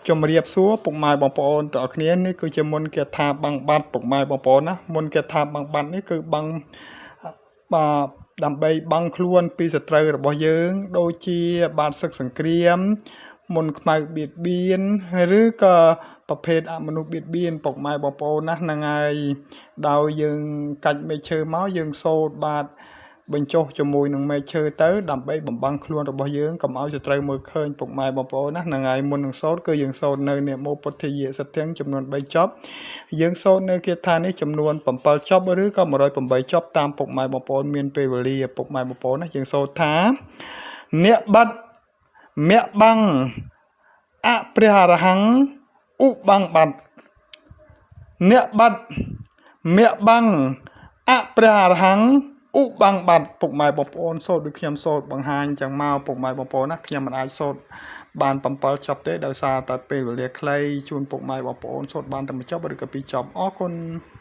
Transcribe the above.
ជំរាបសួរពុកម៉ែបងប្អូនទាំងអស់គ្នានេះគឺជាមន្តគាថាបាំងបាត់ពុកម៉ែបងប្អូនណាមន្តគាថាបាំងបាត់នេះគឺបាំងបាទដើម្បីបាំងខ្លួនពីសត្រូវរបស់យើង ដូចជាបាទសឹកសង្គ្រាមមន្តខ្មៅបៀតបៀនឬក៏ប្រភេទអមនុស្សបៀតបៀនពុកម៉ែបងប្អូនណាហ្នឹងហើយដោយយើងកាច់មែកឈើមកយើងសូត្របាទ បញ្ចុះជាមួយនឹងមែកឈើទៅដើម្បីបំបាំងខ្លួនរបស់យើងកុំឲ្យសត្រូវមើលឃើញពុកម៉ែបងប្អូនណាហ្នឹងហើយមុននឹងសូត្រគឺយើងសូត្រនៅនមោពុទ្ធិយសទ្ធិចំនួន3ចប់យើងសូត្រនៅគាថានេះចំនួន7ចប់ឬក៏108ចប់តាមពុកម៉ែបងប្អូនមានពេលវេលាពុកម៉ែបងប្អូនណាយើងសូត្រថាអ្នកបាត់មគ្គបាំងអព្រះអរហង្គឧបាំងបាត់អ្នកបាត់មគ្គបាំងអព្រះអរហង្គឧបាំងបាត់ពុកម៉ែបងប្អូនសូត្រដូចខ្ញុំសូត្របង្ហាញចឹងមកពុកម៉ែបងប្អូនណាខ្ញុំមិនអាចសូត្របាន7ចប់ទេដោយសារតែពេលវេលាខ្លីជូនពុកម៉ែបងប្អូនសូត្របានតែមួយចប់ឬក៏ពីរចប់អរគុណ។